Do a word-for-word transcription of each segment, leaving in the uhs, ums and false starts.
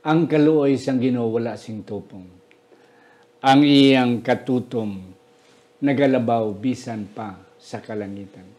Ang kaluoy sang Ginoo wala sing tupong. Ang iyang katutom nagalabaw bisan pa sa kalangitan.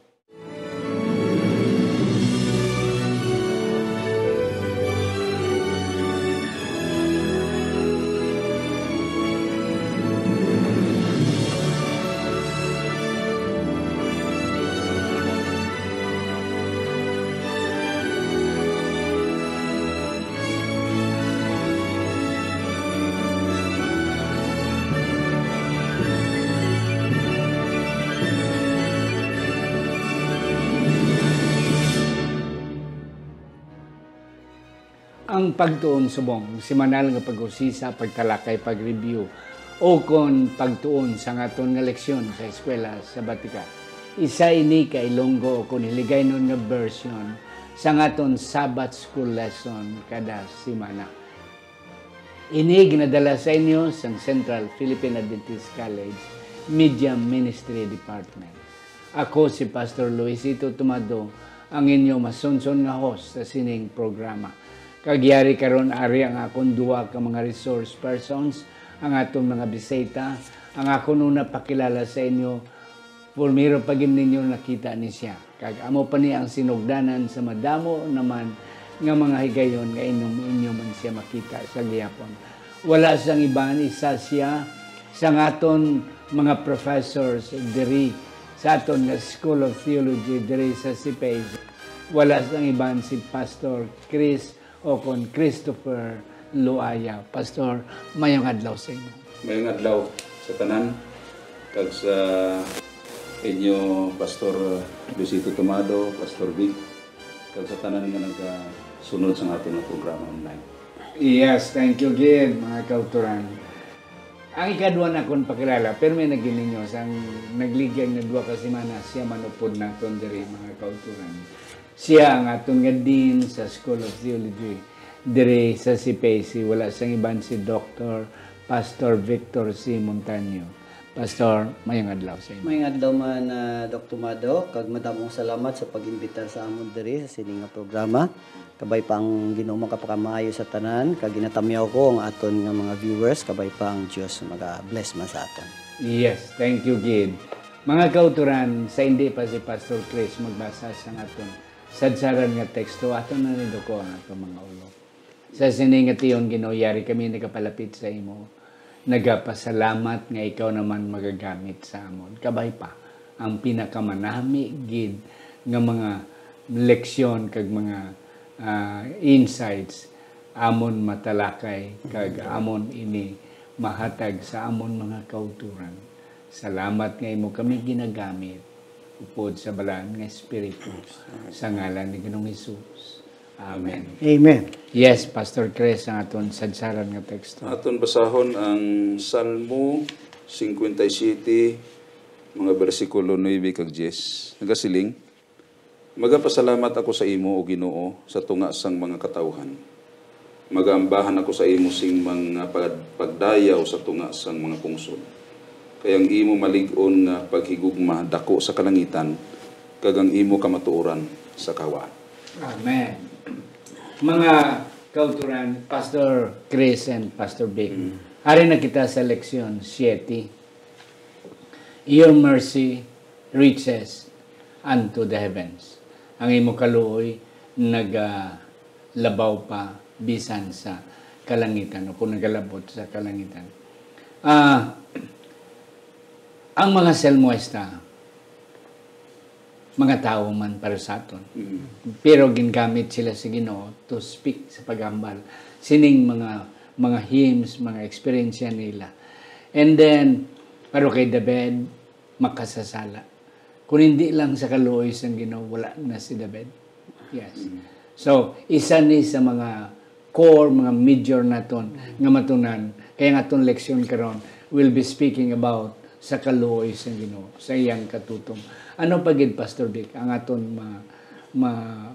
Ang pagtuon subong, semanal nga pag-usisa, pagtalakay, pag-review, o kon pagtuon sa aton nga leksyon sa eskwela sabatika. Isa ini ka Ilonggo o kon Hiligaynon nga version sa aton Sabbath School lesson kada semana. Ini ginadala sa inyo sang Central Philippine Adventist College Media Ministry Department. Ako si Pastor Luisito Tumado, ang inyo masunson nga host sa sining programa. Kag yari karon ari ang akon duha ka mga resource persons, ang aton mga bisita, ang akon una pakilala sa inyo, pulmiro pa gid ninyo nakita ni siya. Kag amo pa ni ang sinugdanan sa madamo naman nga mga higayon nga inyo, inyo man siya makita sa gihapon. Wala sang iban, isa siya sa aton mga professors diri sa aton nga School of Theology diri sa CPAC. Wala sang iban si Pastor Chris o kon Christopher Luaya. Pastor, mayong adlaw sa imo. Mayong adlaw sa tanan, kag sa inyo, Pastor Luisito Tomado, Pastor Vic, kag sa tanan nga nagasunod sa aton nga programa online. Yes, thank you gid, mga kauturan. Ang ikadua na akon pakilala, pero may naging ninyo, sang nagligya nga duha ka semana, siya man upod naton diri, mga kauturan. Siya ang aton nga Dean sa School of Theology diri sa CPAC. Wala sang iban si Doctor Pastor Victor C. Montaño. Pastor, mayong adlaw sa inyo. Mayong adlaw man, ah, Doc Tomado, kag madamong salamat sa pag-imbitar sa amon diri sa sini nga programa. Kabay pa ang Ginoo makapakamaayo sa tanan, kag ginatamyaw ko ang aton nga mga viewers, kabay pa ang Dios maga-bless man sa aton. Yes, thank you gid. Mga kauturan, sa hindi pa si Pastor Chris magbasa sa aton sadsaran nga teksto, aton na niduko ang aton mga ulo. Sa sini nga tion, Ginoo, yari kami nagapalapit sa imo. Nagapasalamat nga ikaw naman magagamit sa amon. Kabay pa, ang pinakamanami gid nga mga leksyon kag mga, ah, insights amon matalakay kag amon ini mahatag sa amon mga kauturan. Salamat nga imo kami ginagamit upod sa Balaan nga Espiritu, sa ngalan ni Ginoong Hesus. Amen. Amen. Yes, Pastor Chris, ang aton sadsaran nga teksto. Aton basahon ang Salmo cincuenta y siete, mga bersikulo nuebe kag diyes. Nagasiling, "Magapasalamat ako sa imo, O Ginoo, sa tunga sang mga katawuhan. Magaambahan ako sa imo sing mga pag-, pagdayaw sa tunga sang mga pungsod. Kay ang imo malig-on nga paghigugma dako sa kalangitan, kag ang imo kamatuoran sa kahawa." Amen. Mga kauturan, Pastor Chris and Pastor Vic, mm, ari na kita sa leksyon siete. Your mercy reaches unto the heavens. Ang imo kaluoy nagalabaw pa bisan sa kalangitan, o kung nagalabot sa kalangitan. Ah, ang mga salmista, mga tawo man para sa aton. Mm. Pero gingamit sila sa Ginoo to speak sa paghambal sining mga, mga hymns, mga eksperyensya nila. And then, pero kay David, makasasala. Kung hindi lang sa kaluoy sang Ginoo, wala na si David. Yes. Mm. So, isa ni sa mga core, mga major naton nga matunan. Kaya ang aton leksyon karon will be speaking about sa kaluoy sang Ginoo, sa iyang katutom. Ano pa gid, Pastor Vic, ang aton ma-, ma-,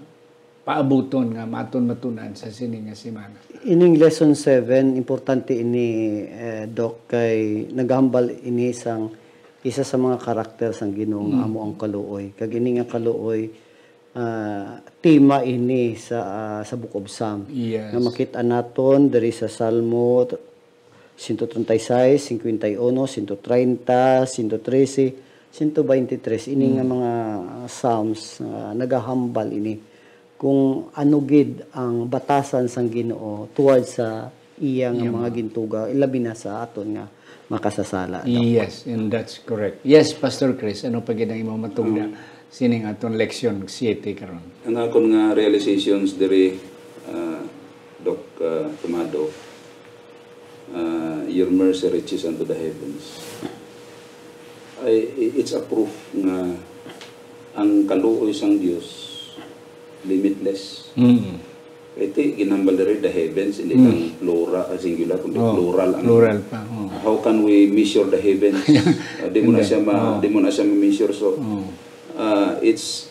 paabuton nga aton matunan sa sini nga semana? Ining lesson seven, importante ini, eh, Doc, kay naghambal ini sang isa sa mga karakter sang Ginoo nga, mm, amo ang kaluoy. Kag ini nga kaluoy, ah, tema ini sa, ah, sa Book of Psalm. Yes. Nga makita naton diri sa Salmo sento treinta y seis, cincuenta y uno, sento treinta, sento trece, sento veintitrés, ini nga Mm. mga, ah, Psalms, ah, nagahambal ini kung ano gid ang batasan sang Ginoo towards sa iya nga Iya, mga ma. gintuga, labi na sa aton nga makasasala, Doc. Yes, and that's correct. Yes, Pastor Chris, ano pa gid ang imong matugna Mm. sining aton leksyon siete karon? Ang akon nga realizations diri, ah, Doc, ah, Tomado, ah, "Your mercy reaches unto the heavens." Ay, i-, it's a proof nga ang kaluoy sang Dios limitless. Mm. Iti ginhambal diri, the heavens, hindi Mm. lang plural, ah, singular, kundi Oh, plural ang plural pa, oh. How can we measure the heavens? Ah, di mo na Hindi. siya ma-, Oh. di mo na siya ma-measure. So, Oh. ah, it's,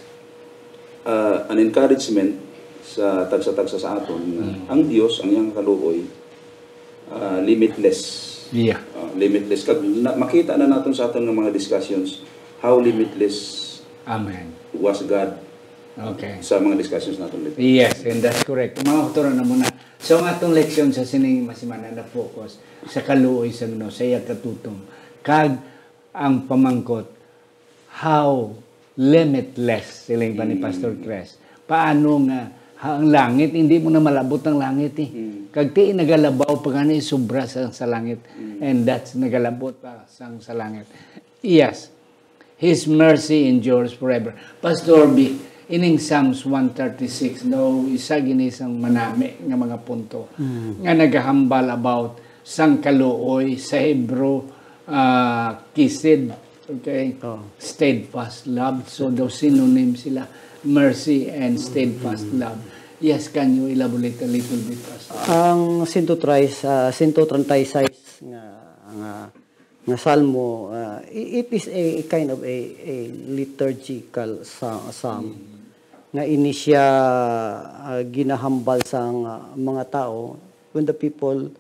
ah, an encouragement sa tagsa-tagsa sa aton nga Mm. ang Dios, ang iyang kaluoy, ah, limitless. Yeah. Ah, limitless. Kag na-, makita na naton sa aton nga mga discussions how limitless Amen. was God Okay. sa mga discussions naton dito. Yes, and that's correct. Mga kautoran na muna. So, ang atong leksyon sa sining masimana na focus sa kaluoy sa Ginoo, sa iya katutom. Kag ang pamangkot, how limitless, siling pa ni Mm. Pastor Chris. Paano nga, ha, ang langit, hindi mo na malabot ang langit eh. Mm. Kag ti, nagalabaw pa gani, sobra sa, sa langit. Mm. And that's, nagalabot pa sang sa langit. Yes. His mercy endures forever. Pastor B, ining Psalms one thirty-six, no, isa gini sang manami nga mga punto Mm. nga nagahambal about sang kaluoy sa Hebrew, ah, kesed, okay? Oh. Steadfast love. So, daw synonym sila, mercy and steadfast Mm. love. Yes, can you elaborate a little bit, Pastor? Ang sento tres, ah, sento treinta y seis nga, nga, nga salmo, ah, i-, it is a, a kind of a, a liturgical sa-, psalm. Mm. Nga ini siya, ah, ginahambal sang, ah, mga tao when the people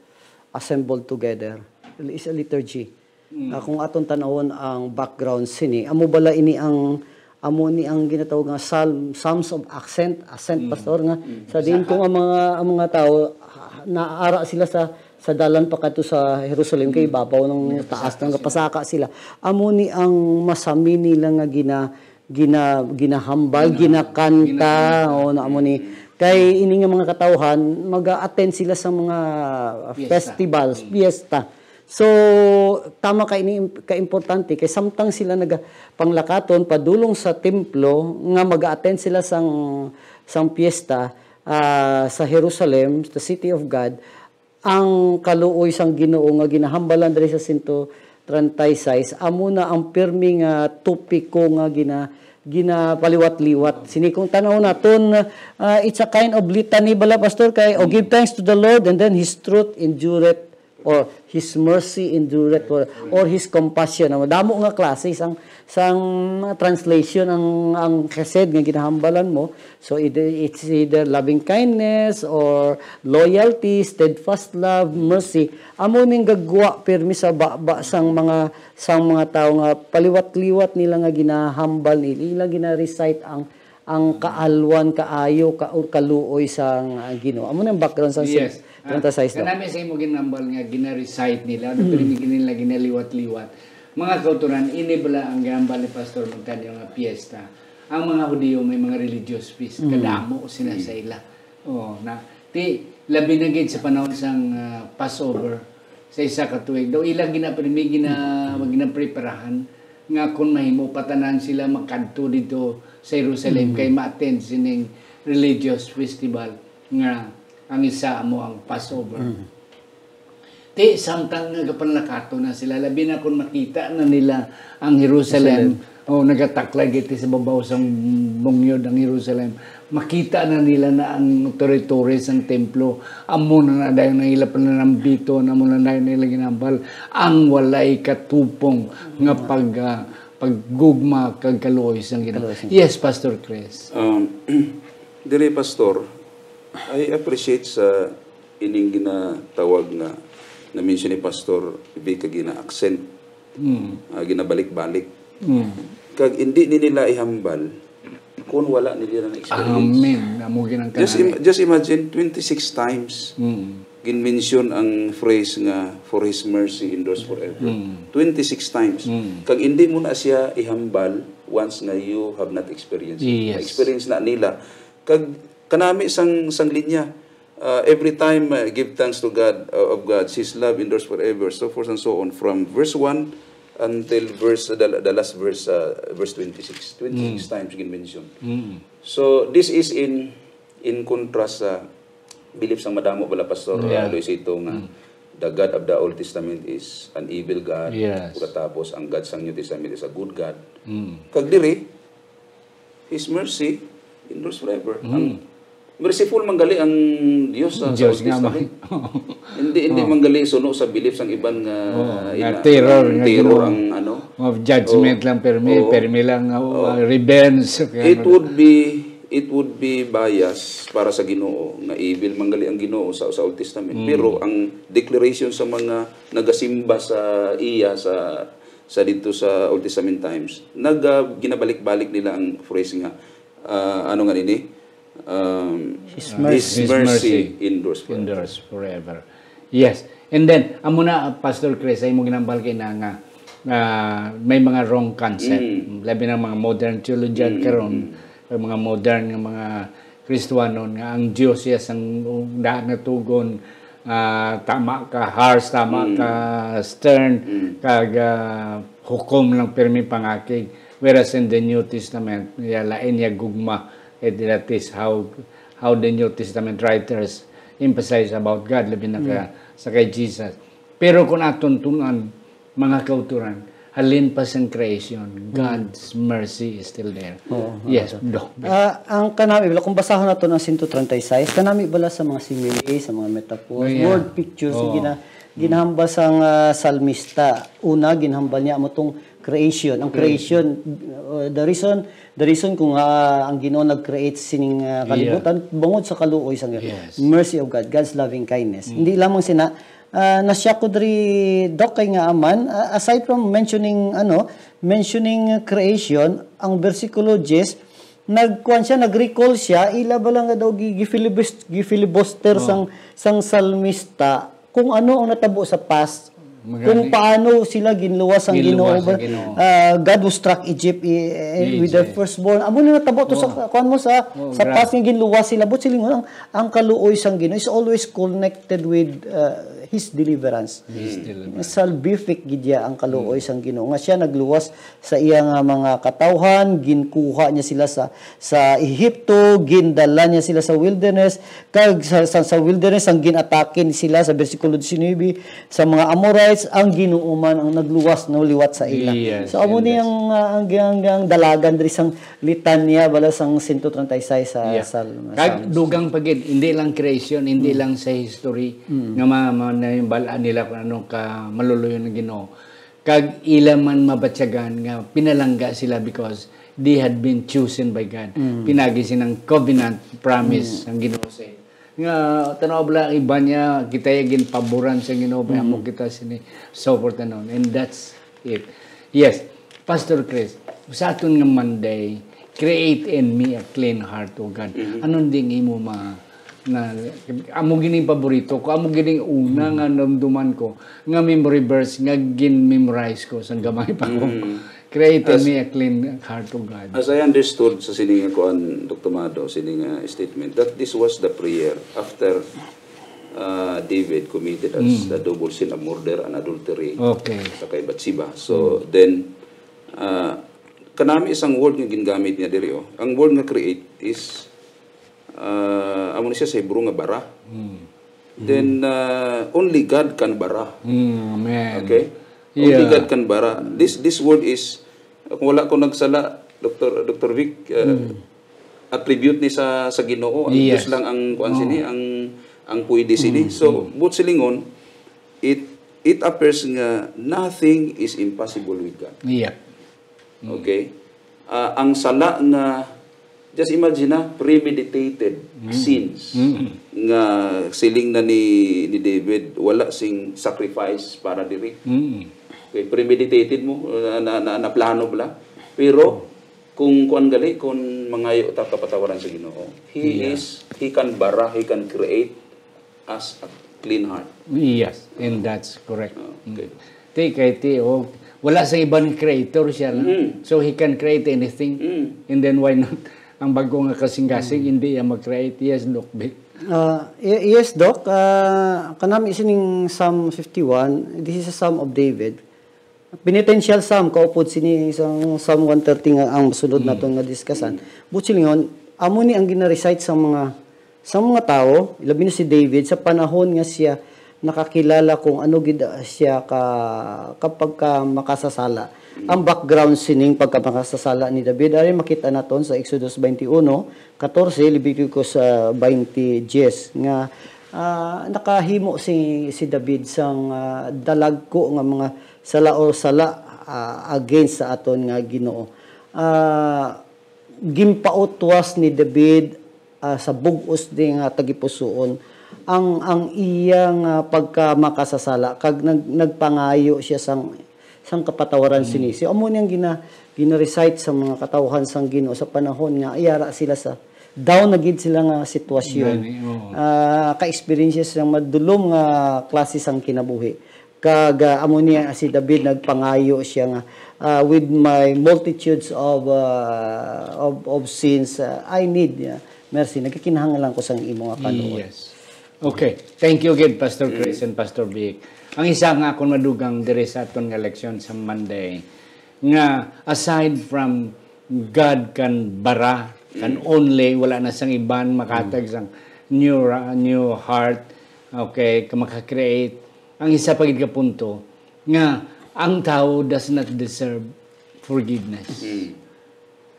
assembled together. It's a liturgy. Mm. Ah, kung aton tan-awon ang background sini, amo bala ini ang, amo ni ang ginatawag nga Psalm, Psalms of Ascent, Ascent, Mm. Pastor, nga Mm. sa diin Pasaka. kung ang mga, ang mga tao, ah, naara sila sa, sa dalan pakadto sa Jerusalem, kay Mm. ibabaw ng taas Nagapasaka ng sila. gapasaka sila. Amo ni ang masami nila nga gina-, gina-, ginahambal, Gina-, ginakanta, ginakanta. o na amo ni. Mm. Kay ini nga mga katawhan, mag-a-attend sila sa mga Fiesta. festivals, Mm. fiesta. So, tama ka ini, ka-importante, kay samtang sila nagapanglakaton padulong sa templo, nga mag-a-attend sila sang, sang fiesta, ah, sa Jerusalem, the city of God, ang kaluoy sang Ginoo nga ginahambalan diri sa sento treinta y seis, amo na ang pirmi nga topiko nga gina-, ginapaliwat-liwat. Sini kung tanaw naton, ah, it's a kind of litany bala, Pastor, kay, "Oh, give thanks to the Lord, and then His truth endureth," or "His mercy endureth," or, or "His compassion." Ang damo nga klase sang, sang mga translation ang, ang kesed nga ginahambalan mo. So, either, it's either loving kindness or loyalty, steadfast love, mercy. Amo ning gagwa pirmi sa baba sang mga, sang mga tawo nga paliwat-liwat nila nga ginahambal nila, ila gina-recite ang, ang kaalwan, kaayo, ka, or kaluoy sang, ah, Ginoo. Amo nang background sa Yes. treinta y seis, Ah, no? kanami sa imo ginambal nga gina-recite nila, ano, Mm. pero hindi nila ginaliwat-liwat. Mga kauturan, ini bala ang ginambal ni Pastor Montaño nga piyesta. Ang mga Hudiyo may mga religious feast, Mm. kadamo sila Mm. sa ila. Oh, na, ti, labi na gid sa panahon sang, ah, Passover, sa isa ka tuig. Daw ila ginapirmi, gina-, ginapreparahan nga kung mahimo, patanan sila makadto dito sa Jerusalem Mm. kay ma-attend sining religious festival nga ang isa amo ang Passover. Mm. Ti, samtang nagapanlakaton na sila, labi na kung makita na nila ang Jerusalem, Jerusalem. O, nagataklay giti sa babaw sang bungyo ang Jerusalem. Makita na nila na ang territory sang templo. Amo na na dayon ang ila pananambiton, amo na dayon nila ginambal ang walay katupong nga pag, ah, paggugma kag kaluoy sang Ginoo. Kaluoy sang Yes, Pastor Chris. Um, diri, Pastor, I appreciate sa ining ginatawag nga na-mention ni Pastor Vic nga gina-accent, Mm. ah, ginabalik-balik. Mm. Kag indi ni nila ihambal kung wala nila na experience. Amen. Amo ginang Just, kanami. im- just imagine, twenty-six times Mm. ginmention ang phrase nga, "For His mercy endures forever." Mm. Twenty-six times. Mm. Kag hindi mo na siya ihambal once nga you have not experienced. Yes. Na-experience na nila. Kag kanami sang, sang linya, uh, every time, uh, "Give thanks to God, uh, of God, His love endures forever," so forth and so on, from verse one until verse, the, the last verse, uh, verse twenty-six. Twenty-six Mm. times ginmention. Mm. So, this is in in contrast sa belief sang madamo bala, Pastor, uh, Yeah. Luisito, nga Mm. the God of the Old Testament is an evil God. Yes. Pagkatapos, ang God sang New Testament is a good God. Mm. Kag diri, His mercy endures forever. Mm. Ang merciful man gali ang Dios sa, sa Diyos Old nga Testament. man. Hindi, hindi Oh. man gali suno sa belief sang iban nga Oh, nga ina-, terror, ang nga terror ginawa. ang ano. Of judgment Oh. lang, permi, Oh. permi lang, uh, Oh. revenge. Kaya It ano. would be, it would be bias para sa Ginoo nga evil man gali ang Ginoo sa, sa Old Testament. Mm. Pero ang declaration sa mga nagasimba sa iya sa, sa dito sa Old Testament times, nag, ah, ginabalik-balik nila ang phrase nga, ah, ano nga nini? Um, His "His mercy. His mercy mercy endures forever." Endures forever. Yes. And then, amo na, Pastor Chris, ay mo ginambal kay na nga, ah, may mga wrong concept. Mm. Labi ng mga modern theologian Mm, karon, mm. ang mga modern nga mga Kristiyanon nga ang Diyos iya sang daan nga tugon, ah, tama ka harsh, tama Mm. ka stern, Mm. kag ah, hukom lang pirmi pangakig. Whereas in the New Testament, iya lain iya gugma. Eh, that is how how the New Testament writers emphasize about God, labi na ka, sa kay Jesus. Pero kung aton tun-an, mga kauturan, halin pa sang creation, God's mercy is still there. Oo, Yes, ano to? do. Ah, ang kanami bala, kung basahan nato ang one thirty-six, kanami bala sa mga simile, sa mga metaphors, Yeah. word pictures, Oo. gina, ginahambal sang ah, salmista. Una, ginahambal niya mo tong creation. Ang creation, uh, the reason, the reason kung ah, ang Ginoo nag-create sining ah, kalibutan, bangod sa kaluoy sang Yes. mercy of God, God's loving kindness. Hindi lamang sina, ah, nasya ko diri, Doc, kay nga aman, ah, aside from mentioning, ano, mentioning creation, ang bersikulo ten, nagkuan siya, nag-recall siya, ila ba lang nga daw gi-, gifilibus-, gifilibuster Oh. sang, sang salmista kung ano ang natabo sa past. Magani. Kung paano sila ginluwas ang Ginluwas Ginoo. ang Ginoo. Ah, God who struck Egypt eh, eh, with the Egypt. firstborn. Amo na natabo to sa Oh. kuan mo sa Oh, sa grabe. Past nga ginluwas sila. But siling ang, ang kaluoy sang Ginoo is always connected with uh, his deliverance. His deliverance. Salvific gid iya ang kaluoy sang Ginoo. Nga siya nagluwas sa iya nga mga katawhan, ginkuha niya sila sa sa Ehipto, gindala niya sila sa wilderness, kag sa, sa, sa wilderness ang ginatake ni sila sa bersikulo diecinuebe, sa mga Amorites, ang Ginoo man ang nagluwas, naliwat sa ila. Yes, So amo ni yes. ang, ah, ang, ang, ang dalagan diri sang litanya bala sang one thirty-six sa Yeah. Salm. Kag Psalms. Dugang pa gid, hindi lang creation, hindi Hmm. lang sa history nga ma, ma, nahimbal-an nila kung ano ka maluluyon ng Ginoo. Kag ila man mabatyagan nga pinalangga sila because they had been chosen by God. Hmm. Pinagi silang covenant promise ang Ginoo sa nga tanaw bala iba niya kita ya ginpaboran sa Ginoo ba mo kita sini so forth and on. And that's it. Yes, Pastor Chris, sa aton nga Monday, "Create in me a clean heart, O God." Ano ding imo ma na amo gini paborito ko, amo gini una nga namduman ko nga memory verse nga gin-memorize ko sa gamay pa ko. "Create in As- me a clean heart, O God." As I understood sa sini nga kuan, Doctor Mado, sini nga statement, that this was the prayer after uh, David committed as the double sin of murder and adultery Okay. sa kay Bathsheba. So then, uh, kanami isang word nga gingamit niya diri, oh. Ang word nga "create" is uh, amo ni siya sa Hebrew nga "bara." Then uh, only God can "bara." Mm, amen. Okay? Only Yeah. God can "bara." This this word is, kung wala ko nagsala, Doctor Doctor Vic, uh, attribute ni sa sa Ginoo. Ang Yes. Diyos lang ang kuan sini, ang ang pwede sini. So, but silingon, it it appears nga nothing is impossible with God. Yeah. Okay? Ah, ang sala nga, just imagine na, premeditated sins nga siling na ni ni David, wala sing sacrifice para diri. Mm. Okay, premeditated mo, na, na, na, na plano bala. Pero, Kung kuan gali, kung mangayo ta kapatawaran sa Ginoo, he Yes. is, he can bara, he can create as a clean heart. Yes, and that's correct. Ah, okay. Mm. Ti, kay ti, oh, wala sa iban creator siya, no? Mm. So he can create anything. Mm. And then why not? Ang bago nga kasing-kasing, Mm. hindi siya mag-create. Yes, Doc Vic. Ah, y-, yes, Doc. Ah, kanami sining Psalm fifty-one, this is a Psalm of David. Penitential Psalm, kaupod sini sang Psalm one thirty nga ang sunod Mm. naton nga diskusan. Buot silingon, amo ni ang gina-recite sang mga, sang mga tawo, labi na si David, sa panahon nga siya nakakilala kung ano gid siya ka, kapag ka makasasala. Mm. Ang background sining pagkamakasasala ni David, ari makita naton sa Exodus twenty-one, katorse, Leviticus, ah, twenty, diyes, nga, ah, nakahimo si, si David sang, ah, dalagko nga mga sala o sala, ah, against sa aton nga Ginoo. Ah, ginpautwas ni David, ah, sa bug-os ni nga tagipusoon ang, ang iya nga pagkamakasasala, kag nag-, nagpangayo siya sang, sang kapatawaran Mm. sini. So, amo ni ang gina-, gina-recite sa mga katawhan sang Ginoo sa panahon nga yara sila sa down na gid sila nga sitwasyon. Gani, oo. Ah, ka-experience siya sang madulom nga klase sang kinabuhi. Kag, ah, amo niya si David nagpangayo siya nga, ah, "With my multitudes of, ah, of, of sins, ah, I need, ah, mercy. Nagkakinahanglan ko sang imo nga kaluoy." Yes. Okay. Thank you again, Pastor Chris Mm. and Pastor Vic. Ang isa nga akong madugang diri sa aton nga leksyon sa Monday, nga aside from God can bara, can Mm. only, wala na sang iban makatag Mm. sang new ra-, new heart, okay, ka maka-create. Ang isa pa gid ka punto, nga ang tawo does not deserve forgiveness. Mm.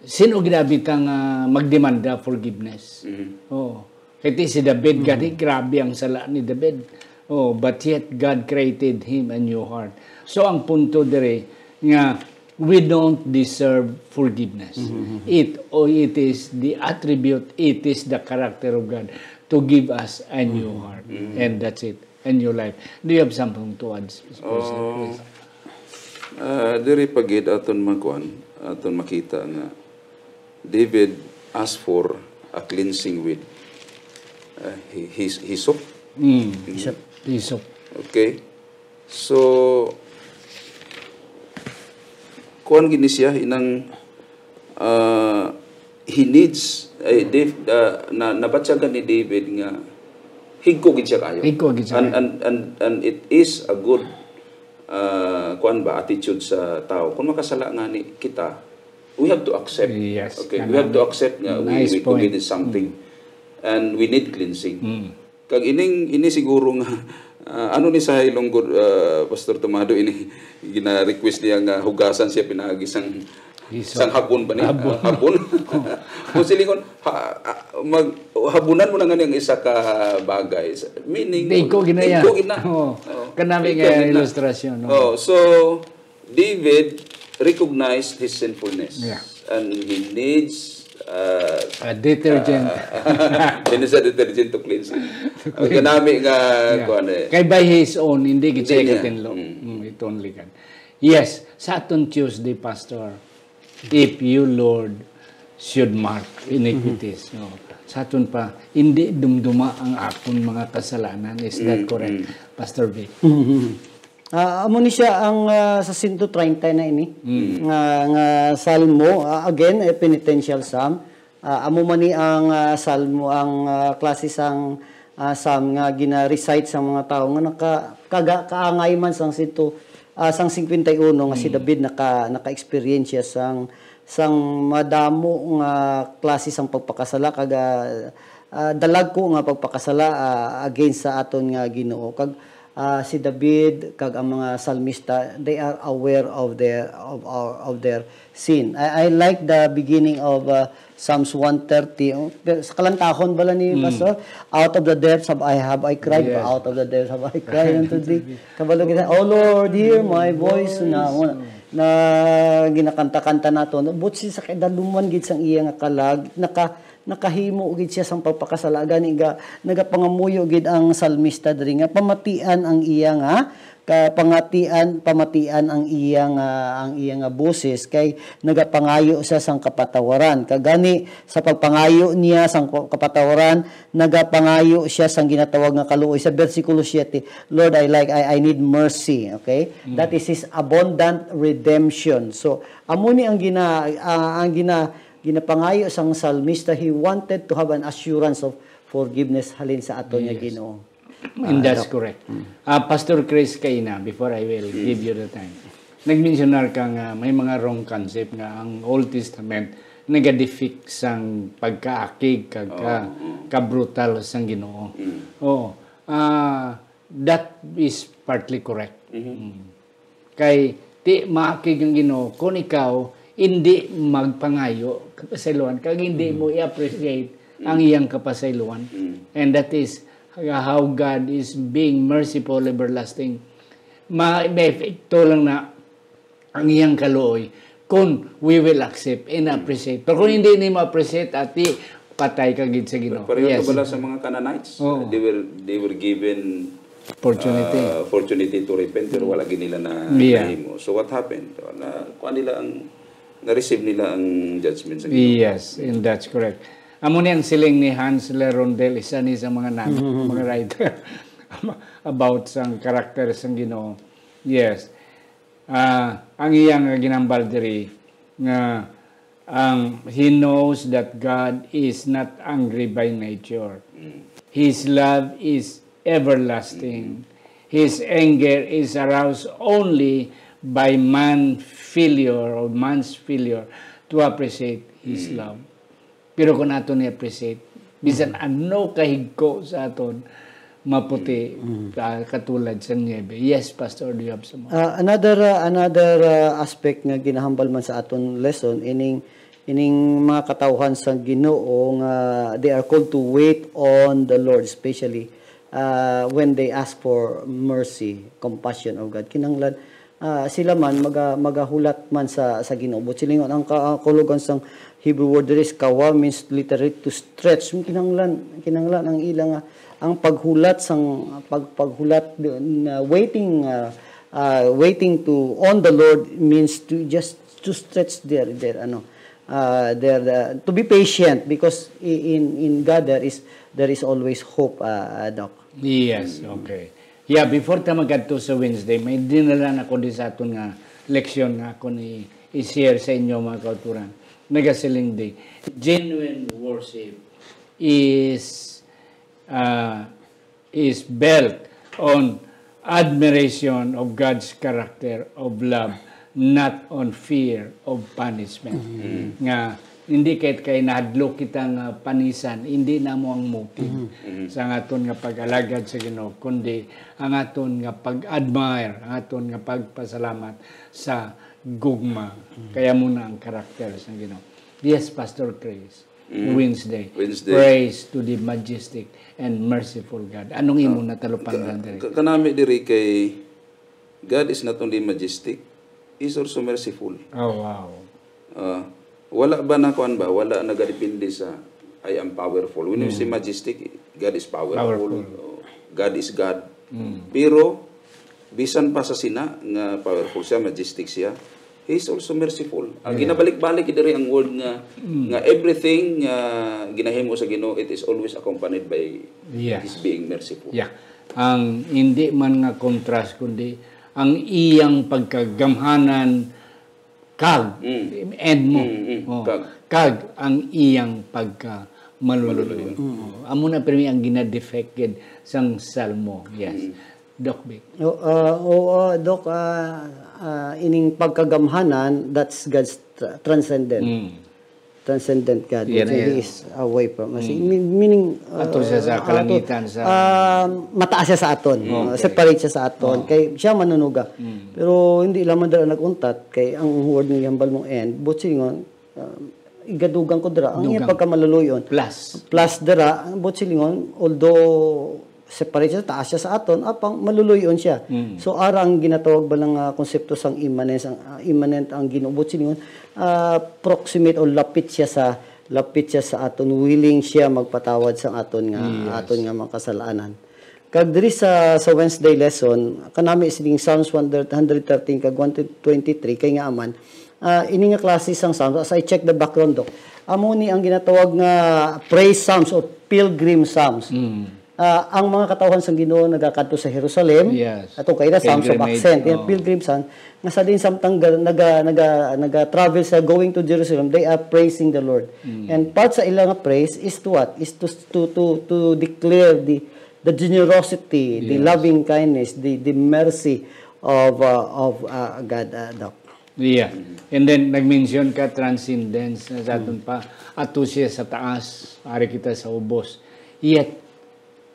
Sino gid abi ta nga magdemanda forgiveness? Mm. Oo. Kay ti si David, Mm. gani, grabe ang sala ni David. Oh, but yet God created him a new heart. So, ang punto diri nga we don't deserve forgiveness. Mm-hmm. It, oh, it is the attribute, it is the character of God to give us a new Mm-hmm. heart. Mm-hmm. And that's it. A new life. Do you have something to add, Pastor Oh, Chris? Ah, diri pa gid aton makuan, aton makita nga David asked for a cleansing with, ah, hi-, his-, hyssop. Mm. Hyssop. Hyssop. Okay. So, kuan gid ni siya, inang, ah, he needs, ay, Dave, ah, na, nabatyagan ni David nga higko gid siya kayo. Higko gid siya And, kayo. and, and, and it is a good, ah, kuan ba, attitude sa tao. Kung makasala nga ni kita, we have to accept. Yes, Okay, we have to kanang accept nga we, nice we point. committed something. Mm. And we need cleansing. Mm. Kag ining, ini siguro nga, ah, ano ni sa Ilonggo, ah, Pastor Tomado, ini gina-request niya nga hugasan siya pinaagi sang, Iso. sang habon ba ni? Habon. Ah, habon. Oh. Kung silingon, ha, ah, mag, habunan mo na nga niyang isa ka bagay. Sa- Meaning, Di ko ginaya. di ko gina- Oh. Oh. Kanami Di ko nga gina- ilustrasyon, no? Oh, so, David recognized his sinfulness. Yeah. And he needs, uh, A detergent. uh, he needs a detergent to cleanse it. To cleanse. Ang kanami nga, Yeah. kuwan eh. Kay by his own, hindi gid siya Hindi niya. ikatinlo. Mm. Mm, it only can. Yes, sa aton Tuesday, Pastor, if you, Lord, should mark iniquities, Mm-hmm. no? Sa aton pa, hindi dumduma ang akon mga kasalanan. Is that Mm, correct, mm. Pastor Vic? Mm-hmm. Ah, amo ni siya ang, ah, sa sento treinta na ini, Mm. nga, nga salmo. Ah, again, a penitential psalm. Ah, amo man ni ang, ah, salmo, ang, ah, klase sang, ah, psalm nga gina-recite sa mga tawo nga naka-, kaga-, kaangay man sang sento, ah, sang cincuenta y uno nga si Mm. David naka-, naka-experience siya sang, sang madamo nga klase sang pagpakasala, kag, ah, ah, dalagko nga pagpakasala, ah, against sa aton nga Ginoo. Kag, ah, si David kag ang mga salmista, they are aware of their, of, of, of their sin. I, I like the beginning of, uh, Psalms one thirty. Oh, pero sa kalantahon bala ni Mm. Pastor, "Out of the depths have I, have I cried, Yes. out of the depths have I cried unto thee." Kabalo kita, "O Lord, hear my voice." Na, Voice. na ginakanta-kanta nato. But si sa kadaluman gid sang iya nga kalag, naka, nakahimo gid siya sang pagpakasala. Gani nga, nagapangamuyo gid ang salmista diri nga pamatian ang iya nga, ka, pangatian, pamatian ang iya nga, ang iya nga boses, kay nagapangayo siya sang kapatawaran. Kag gani, sa pagpangayo niya sang kapatawaran, nagapangayo siya sang ginatawag nga kaluoy. Sa bersikulo siete, "Lord, I like, I, I need mercy." Okay? Mm. That is His abundant redemption. So, amo ni ang gina-, ah, ang gina-, ginapangayo sang salmista. He wanted to have an assurance of forgiveness halin sa aton nga Yes. Ginoo. And Ah, that's Doc. correct. Mm. Ah, Pastor Chris, kaina, before I will Mm. give you the time, nagmensionar ka nga may mga wrong concept nga ang Old Testament nagadepict sang pagkaakig kag ka, Oo, oo. ka-brutal sang Ginoo. Mm. Oo. Ah, that is partly correct. Mhm. Mm. Kay ti maakig ang Ginoo kung ikaw hindi magpangayo kapasayloan kag hindi Mm. mo i-appreciate Mm. ang iyang kapasayloan. Mm. And that is how God is being merciful, everlasting. Ma-, may epekto lang na ang iyang kaluoy kung we will accept and Mm. appreciate. Pero kung Mm. hindi nimo appreciate, ati, patay ka gid sa Ginoo. Pareho Yes. to bala sa mga Canaanites. Oo. They were, they were given Opportunity. uh, opportunity to repent, pero wala gid nila na Yeah. nahimo. So what happened? Na, kuha nila ang, na-receive nila ang judgment sa Ginoo. Yes, and that's correct. Amo ni ang siling ni Hans Lerondel, isa ni sa mga nan-, Mhm. mga writer about sang karakter sang Ginoo. Yes. Ah, ang iya nga ginambal diri nga ang, he knows that God is not angry by nature. Mm. His love is everlasting. Mm. His anger is aroused only by man failure or man's failure to appreciate His Mm. love. Pero kung aton i-appreciate, bisan Mm. ano kahigko sa aton, maputi, Mm. ah, katulad sa niebe. Yes, Pastor, do you have some more? Ah, another, ah, another, ah, aspect nga ginahambal man sa aton lesson, ining, ining mga katawhan sa Ginoo nga they are called to wait on the Lord, especially, ah, when they ask for mercy, compassion of God. Kinahanglan, ah, sila man maga-, magahulat man sa, sa Ginoo. Buot silingon, ang ka-, ang kahulogan sang Hebrew word diri is kawa means literally to stretch. Kinahanglan, kinahanglan ang ila nga, ang paghulat sang, pag-, paghulat na waiting, ah, ah, waiting to, on the Lord means to just to stretch their, their, ano, ah, their, ah, to be patient because i-, in, in God there is, there is always hope, ah, ah, Doc. Yes, Mm. okay. Yeah, before ta magadto sa Wednesday, may dinala na ko di sa aton nga leksyon nga ako ni i-share sa inyo, mga kauturan. Nagasiling di, genuine worship is, ah, is built on admiration of God's character of love, not on fear of punishment. Mm. Nga, hindi kay, kay nahadlok kita nga panisan, hindi namo ang motive Mhm. Mhm. sa aton nga pag-alagad sa Ginoo, kundi ang aton nga pag-admire, ang aton nga pagpasalamat sa gugma. Mhm. Kaya mo na ang karakter sa Ginoo. Yes, Pastor Chris. Mm. Wednesday. Wednesday. Praise to the majestic and merciful God. Anong imo Ah, natalupangdan ka-, diri? ka-, kanami diri kay God is not only majestic, He's also merciful. Oh, wow. Ah, wala ba na kuan ba? Wala nagadepende sa, "I am powerful." When we Mm. say majestic, God is powerful. Powerful. Oh, God is God. Mm. Pero, bisan pa sa sina nga powerful siya, majestic siya, He is also merciful. Ah, Yeah. ginabalik-balik diri ang word nga, Mm. nga everything nga ginahimo sa Ginoo, it is always accompanied by Yes. His being merciful. Yeah. Ang hindi man nga contrast, kundi ang iyang pagkagamhanan kag, Mm. and mo. Mm, mm. Oh. Kag. Kag ang iyang pagkamaluluy-on. Maluluy-on. Oh. Amo na pirmi ang ginadefect gid sang Salmo. Yes. Mm. Doc Vic. O, ah, o, ah, Doc, ah, ah, ining pagkagamhanan, that's God's tra-, transcendent. Mm. Transcendent God. Yan, So, He yan. is away from us. Mm. Mean-, meaning, Ato siya sa ah, ato, kalangitan, sa ah, mataas siya sa aton. Mm. Ah, Okay. separate siya sa aton. Oh. Kay siya manunuga. Mm. Pero hindi lamang dira nag-untat. Kay ang word nga gihambal mo and, buot silingon, ah, igadugang ko dira, ang iyang Dugang. pagkamaluluy-on. Plus. Plus dira, buot silingon, although separate siya, taas siya sa aton, apang maluluy-on siya. Mm. So, ara ang ginatawag ba nga konsepto sang immanence, ang, ah, immanent ang Ginoo, buot silingon, ah, proximate o lapit siya sa, lapit siya sa aton, willing siya magpatawad sa aton nga, Yes. aton nga mga kasalanan. Kag diri sa, sa Wednesday lesson, kanami sining Psalms one hundred thirteen kag one twenty-three, kay nga man, ah, ini nga klase sang Psalms, as I check the background, Doc, amo ni ang ginatawag nga praise Psalms o pilgrim Psalms. Mm. Ah, ang mga katawhan sang Ginoo nagakadto sa Jerusalem. Yes. Ato kay na Psalms of Pilgrimage, Ascent, yung oh. pilgrim Psalms, nga sa din samtang ga-, naga, naga, naga-travel sa going to Jerusalem, they are praising the Lord. Mm. And part sa ila nga praise is to what? Is to, to, to, to declare the, the generosity, the Yes. loving kindness, the, the mercy of, uh, of, uh, God, uh, Doc. Yeah. And then, nag-mention ka, transcendence, na sa aton pa, ato siya sa taas, ari kita sa ubos. Yet,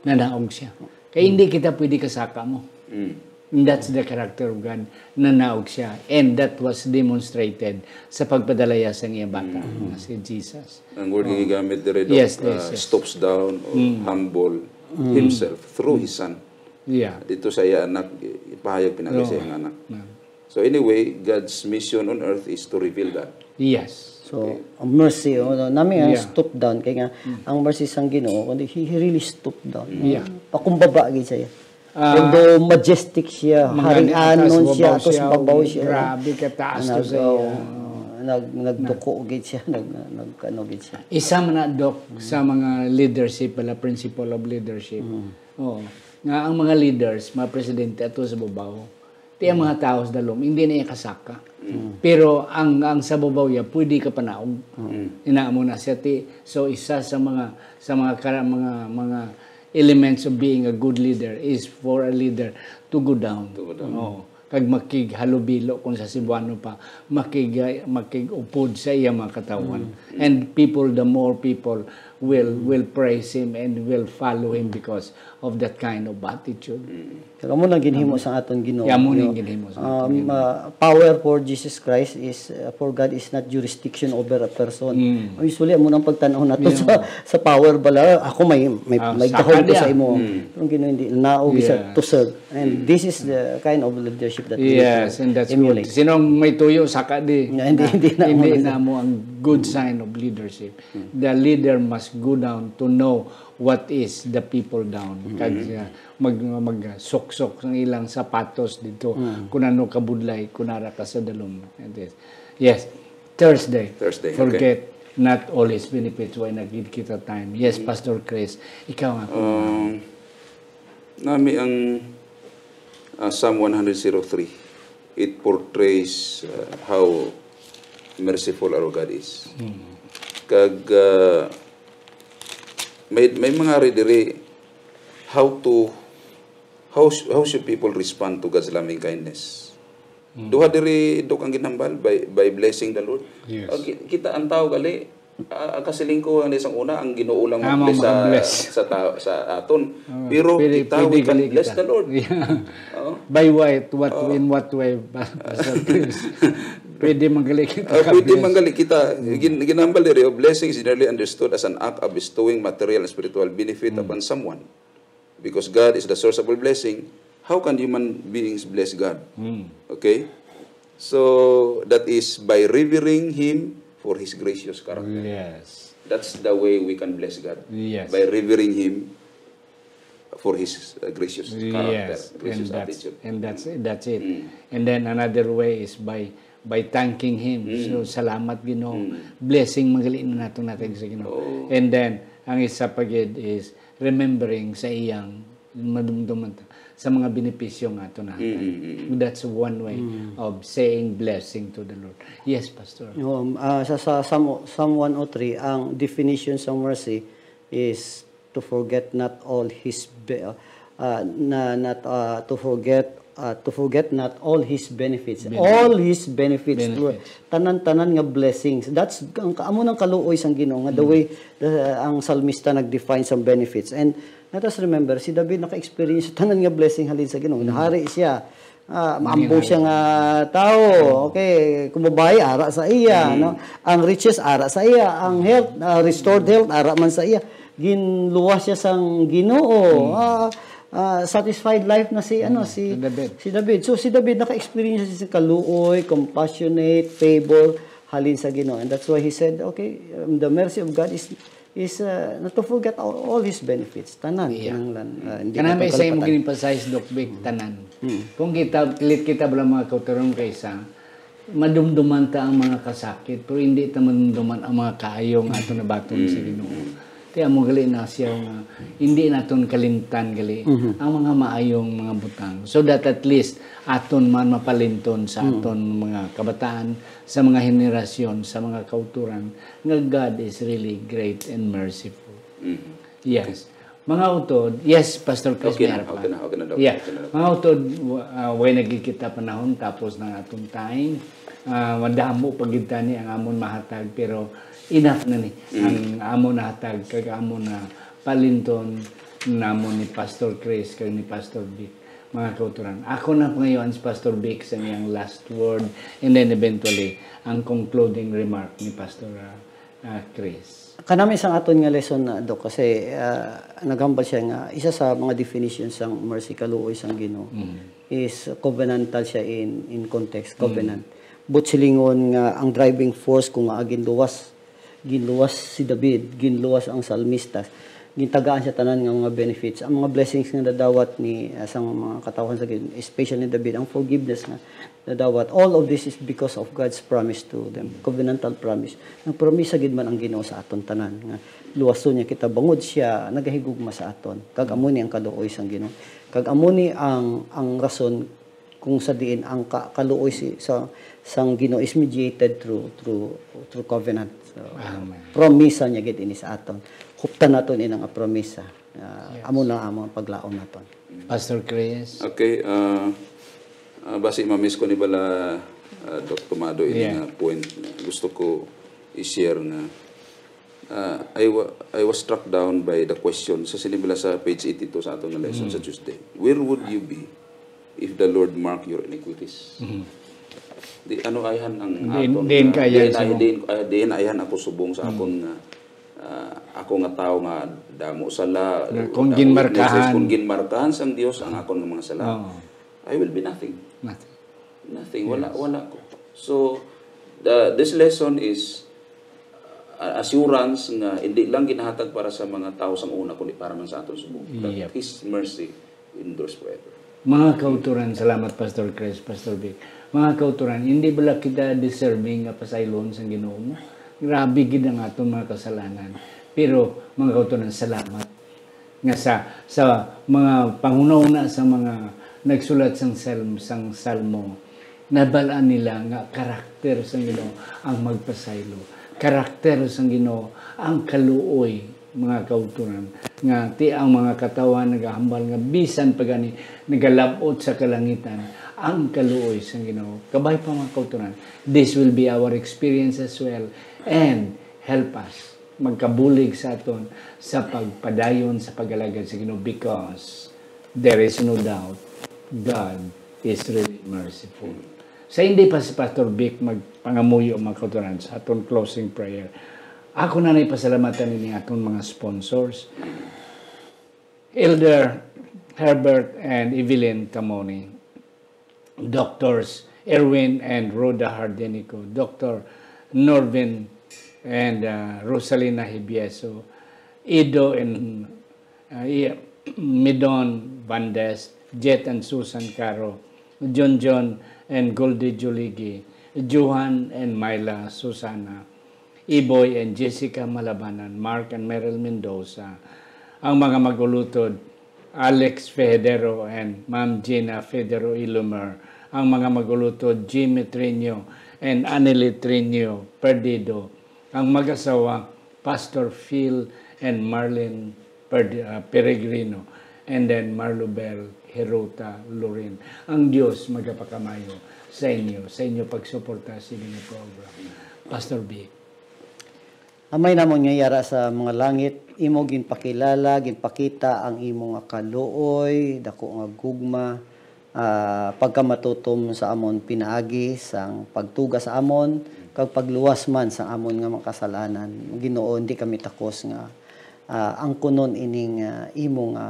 nanaog siya. Kaya hindi kita pwede kasaka mo. Mm. And that's the character of God. Nanaog siya. And that was demonstrated sa pagpadala niya sa iya bata, Mm. nga si Jesus. Ang word Oh. nga gigamit diri, Doc, Yes, yes, uh, yes. stoops down or Mm. humble Mm. himself through his son. Yeah. Dito sa iya anak, ipahayag pinagi sa No. iyang anak. No. So anyway, God's mission on earth is to reveal that. Yes. So, Okay. ang mercy, oh, no, nami ang Yeah. stoop down. Kaya nga, Mm. ang mercy sang Ginoo, kundi he, he really stooped down. Yeah. Pakumbaba gid siya. Ah, Although majestic siya, mga harianon atas, siya, babaw atos siya, babaw siya. grabe ka taas to Nag-, sa iya. oh, nag-, nagduko gid siya, nag-, nag-, ano gid siya. Isa man na, Doc, Mm. sa mga leadership, pala, principle of leadership. Mm. Oo. Nga ang mga leaders, mga presidente, ato sa babaw. Ti ang mga tao sa dalom, hindi na iya kasaka. Mm. Pero ang, ang sa babaw iya, pwede ka panaog. Mm. Ina mo na siya, ti. So, isa sa mga, sa mga kara-, mga, mga elements of being a good leader is for a leader to go down. To go down. Oo. Kag makighalubilo kung sa Cebuano pa, makig-, makig-upod sa iya mga katawhan. Mm. And people, the more people will, Mm. will praise him and will follow him because of that kind of attitude. Mm. Pero amo nang ginhimo Amo. sa aton Ginoo, Ya, amo no? ning ginhimo sa aton Um, Ginoo. uh, power for Jesus Christ is, uh, for God is not jurisdiction over a person. Mm. Usually, amo nang pagtan-aw nato Yeah. sa, sa power bala, "Ako may, may, Ah, may saka gahom ko sa niya. imo." Mm. Pero ang Ginoo hindi, naog siya Yeah. to serve. And Mm. this is the kind of leadership that we need Yes, to and that's good. emulate. Sino ang may tuyo, saka di. Yeah, hindi, Na, hindi na hindi muna. na mo ang good sign of leadership. Mm. The leader must go down to know what is the people down. Mm. Kag, uh, mag, magsuksok sang ilang sapatos dito, Mm. kung ano kabudlay, kung ara ka sa dalom. It is. Yes. Thursday. Thursday, okay. Forget not all his benefits. Why not give kita time? Yes, Mm. Pastor Chris. Ikaw nga, kung Um, nami ang, uh, Psalm one hundred zero three. It portrays, uh, how merciful our God is. Mm. Kag, uh, may, may mga ari diri, how to, how sh-, how should people respond to God's loving kindness? Mm. Duha diri, Dok, ang ginhambal by, by blessing the Lord. Yes. Ah, ki-, kita ang tao gali, ah, ang kasiling ko, ang isang una, ang Ginoo lang Tama, mag-bless sa, mag-bless. sa ta-, sa aton. Ah, Pero pwede, kita, pwede we can gali bless kita. the Lord. Yeah. Oo. By what? What, Oo. in what way, Pastor Chris? Pwede man gali kita Ah, pwede ka-bless. man gali kita. Mm. Gin-, ginhambal diri, oh, blessing is generally understood as an act of bestowing material and spiritual benefit Mm. upon someone. Because God is the source of all blessing, how can human beings bless God? Mm. Okay? So, that is by revering Him for His gracious character. Yes. That's the way we can bless God. Yes. By revering Him for His, uh, gracious character, Yes. gracious And that's, attitude. and that's, that's it. Mm. And then another way is by, by thanking Him. Mm. So, salamat, Ginoo. Mm. Blessing man gali na nato natag sa Ginoo. Oo. And then, ang isa pa gid is remembering sa iyang madumduman ta, sa mga benepisyo nga ato nahatag. Mm, mm, mm. That's one way Mm. of saying blessing to the Lord. Yes, Pastor. Um, ah, sa, sa Psalm, Psalm one oh three, ang definition sa mercy is to forget not all his be-, ah, na, not, ah, to forget, ah, to forget not all his benefits. Benefits. All his benefits, Lord. Benefits. Tanan-tanan nga blessings. That's, ang, amo nang kaluoy sang Ginoo, nga the Mm. way, the, ang salmista nag-define sa benefits. And let us remember, si David naka-experience sa tanan nga blessing halin sa Ginoo. Mm. Nahari siya. Ah, maambo Manginhari. siya nga tao. Mm. Okay, kung babayi, ara sa iya, Mm. no? Ang riches, ara sa iya. Ang health, ah, restored health, ara man sa iya. Ginluwas siya sang Ginoo. Mm. Ah, ah, satisfied life na si, ano, Mm, si, si David. si David. So, si David naka-experience siya sa kaluoy, compassionate, favor, halin sa Ginoo. And that's why he said, okay, um, the mercy of God is is uh, not to forget all, all his benefits. Tanan, Yeah. kinahanglan. Uh, hindi Kana naton may sa imong kalapatan. Gin-emphasize, Doc Vic, tanan. Kung kita, pilit kita bala mga kauturan kaysa, madumduman ta ang mga kasakit, pero hindi ta madumduman ang mga kaayo nga ato nabaton sa Ginoo. Kaya mo gali na siya nga hindi naton kalimtan gali ang mga maayong mga butang. So that at least aton man mapalinton sa aton mga kabataan, sa mga henerasyon, sa mga kauturan, nga God is really great and merciful. Yes. Mga utod, yes, Pastor Chris, Okay na, meron pa. okay na, okay na, Doc. Yeah. Okay na, Doc. Mga utod, wa- ah, way nagkikita panahon, tapos na atong time. Ah, madamo pa gid tani ang amon mahatag, pero enough na ni ang amon nahatag, kag amon na palinton namon ni Pastor Chris, kag ni Pastor Vic, mga kauturan. Ako na pangayoan si Pastor Vic sa iyang last word, and then eventually, ang concluding remark ni Pastor ah, ah, Chris. Kanami sang aton nga lesson na, Doc, kasi ah, naghambal siya nga isa sa mga definition sang mercy, kaluoy sang Ginoo, is covenantal siya in in context, covenant. But silingon nga ang driving force kung nga ginluwas, ginluwas si David, ginluwas ang salmista, gintagaan siya tanan nga mga benefits, ang mga blessings nga nadawat ni ah, sang mga katawhan sa Ginoo, especially ni David, ang forgiveness nga nadawat. All of this is because of God's promise to them, covenantal promise. Nagpromisa gid man ang Ginoo sa aton tanan nga luwason niya kita bangod siya nagahigugma sa aton. Kag amo ni ang kaluoy sang Ginoo. Kag amo ni ang ang rason kung sa diin ang ka, kaluoy si, sa sang Ginoo is mediated through through through covenant. So, Amen. Promisa niya gid ini sa aton. Huptan naton ini nga promisa. Ah, Amo na ang among paglaom naton. Pastor Chris. Okay, uh, uh, basi ma-miss ko ni bala uh, Doc Tomado ini Yeah. nga point. Gusto ko i-share nga uh, I, wa- I was struck down by the question sa sini bala sa page eighty-two sa aton nga lesson sa Tuesday. Where would you be if the Lord mark your iniquities? Di ano ayhan ang Diin- aton diin nga- kaya diin sa ay- mo- diin, ah, diin ayhan ako subong sa akon nga ah, ako nga tawo nga damo sala, Nga kung damo ginmarkahan. Weaknesses, kung ginmarkahan sang Dios ang akon nga mga sala, Oo. I will be nothing. Nothing. Nothing. Wala, wala ko. So, the, this lesson is uh, assurance nga hindi lang ginahatag para sa mga tawo sang una, kundi para man sa aton subong. That Yep. His mercy endures forever. Mga kauturan, salamat Pastor Chris, Pastor Vic. Mga kauturan, hindi bala kita deserving nga pasaylon sang Ginoo mo? Grabe gid ang aton mga kasalanan. Pero mga kauturan, salamat nga sa sa mga panghunahuna sa mga nagsulat sang salm, sang salmo, nabal-an nila nga karakter sang Ginoo ang magpasaylo. Karakter sang Ginoo ang kaluoy, mga kauturan, nga ti ang mga katawhan nagahambal nga bisan pa gani nagalab-ot sa kalangitan ang kaluoy sang Ginoo. Kabay pa, mga kauturan, this will be our experience as well, and help us magkabulig sa aton sa pagpadayon sa pag-alagad sa Ginoo, because there is no doubt God is really merciful. Sa hindi pa si Pastor Vic magpangamuyo, mga kauturan, sa aton closing prayer, ako na nay pasalamatan ini aton mga sponsors, Elder Herbert and Evelyn Tamoni, Doctors Erwin and Rhoda Hardenico, Doctor Norvin and uh, Rosalina Hibieso, Ido and uh, I- Midon Bandes, Jet and Susan Caro, John John and Goldie Juligi, Johan and Myla Susana, Iboy and Jessica Malabanan, Mark and Meryl Mendoza, ang mga magulutod, Alex Federo and Ma'am Gina Federo Ilumer, ang mga magulutod, Jimmy Trinio and Annelie Trinio Perdido, ang mag-asawa, Pastor Phil and Marlene Perd- uh, Peregrino, and then Marlubel Herota Lorin. Ang Dios magapakamayo sa inyo, sa inyo pagsuporta sa ining program. Pastor B. Amay namon nga yara sa mga langit, imo ginpakilala, ginpakita ang imo nga kaluoy, dako nga gugma, ah, pagkamatutom sa amon pinaagi sang pagtuga sa amon kag pagluwas man sa amon nga makasalanan. Ginoo, hindi kami takos nga ah, angkunon ining ah, imo nga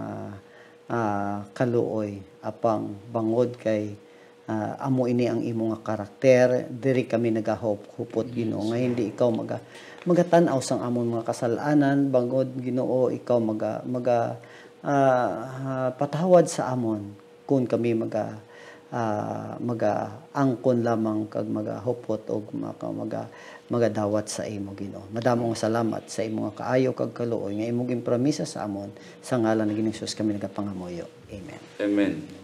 ah, kaluoy, apang bangod kay Ah, amo ini ang imo nga karakter, diri kami nagahupot, Ginoo, nga hindi ikaw maga-, magatan-aw sang amon mga kasal-anan, bangod, Ginoo, ikaw maga-, maga-, ah, ah, patawad sa amon kun kami maga-, ah, magaangkon lamang kag magahupot o maka-, maga-, magadawat sa imo, Ginoo. Madamo nga salamat sa imo nga kaayo kag kaluoy nga imo ginpromisa sa amon. Sa ngalan ni Ginoong Jesus kami nagapangamuyo. Amen. Amen.